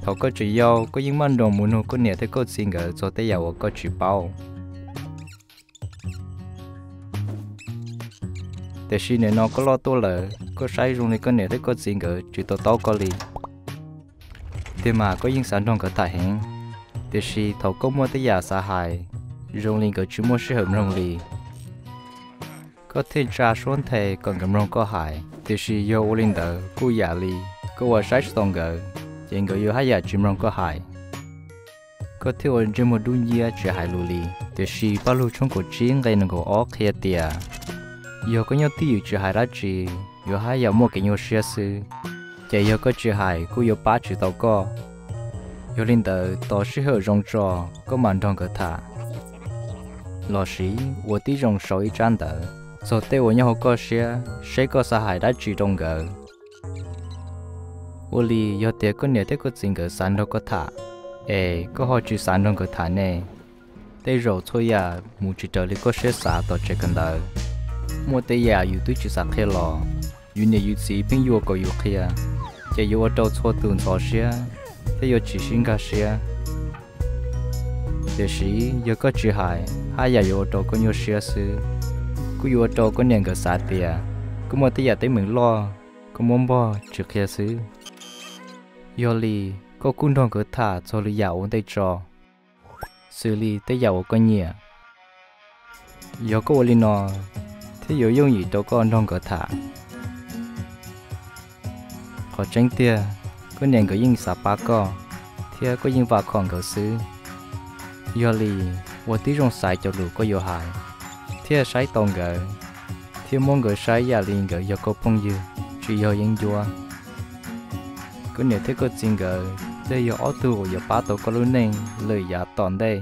Thaum koj tseem yau, koj yeej maj nroos mus nug koj niam thiab koj txiv nkawd txog tej yam uas koj tsis paub. Tiam sis nim no koj loj tuaj lawm, koj saib zoo li koj niam thiab koj txiv nkawd tsis to taub koj li. Tiag mas koj yeej xav nrog nkawd tham heev, tiam sis thaum koj muaj tej yam xav hais, zoo li nkawd tsis muaj sij hawm mloog li. Koj thiaj tsa suab nthe kom nkawd mloog koj hais, tiam sis yog ua li ntawd kuj yam li koj uas saib tsis taus nkawd, ces nkawd yuav haj yam tsis mloog koj hais. Koj thiaj ua ntsej muag dub nciab tsis hais lus li. Tiam sis Paj Lug tshooj kaum tsib nqe nees nkaum ob qhia tias, yog koj nyob twj ywm tsis hais dab tsi, yuav haj yam muaj kev nyuaj siab xwb, ces yog koj tsis hais kuj yuav pab tsis tau koj. Yog li ntawd tos sij hawm zoo tso, koj mam nrog nkawd tham. Lossis ua tib zoo sau ib tsab ntawv txog tej uas nyob hauv koj siab, seb koj xav hais dab tsi rau nkawd. Ua li yog tias koj niam thiab koj txiv nkawd xav nrog koj tham, es koj ho tsis xav nrog nkawd tham ne? Tej zaum txhua yam mus tsis raws li koj siab xav tom tsev kawm ntawv. Muaj tej yam yus twb tsis xav qhia los, yus niam yus txiv pheej yuam kom yus qhia, ces yuav ua rau txhua tus ntxhov siab thiab yuav tsis sib nkag siab. Tiam sis yog koj tsis hais, haj yam yuav ua rau koj nyuaj siab xwb. Kuj yuav ua rau koj niam nkawd xav tias koj muaj tej yam teeb meem loj, koj muab npog tsis qhia xwb. Yog li, koj kuj nrog nkawd tham txog lwm yam ua ntej tso, xws li tej yam uas koj nyiam. Yog koj ua li no, thiaj yuav yooj yim rau koj nrog nkawd tham. Qhov tseeb tiag, koj niam nkawd yeej xav pab koj, thiab koj yeej vam khom nkawd xwb. Yog li, ua tib zoo xaiv cov lus koj yuav hais, thiaj saib tau nkawd, thiab muab nkawd saib yam li nkawd yog koj phooj ywg, tsis yog yeeb ncuab. Koj niam thiab koj txiv nkawd thiaj yog ob tug uas yuav pab tau koj lub neej lwm yav tom ntej.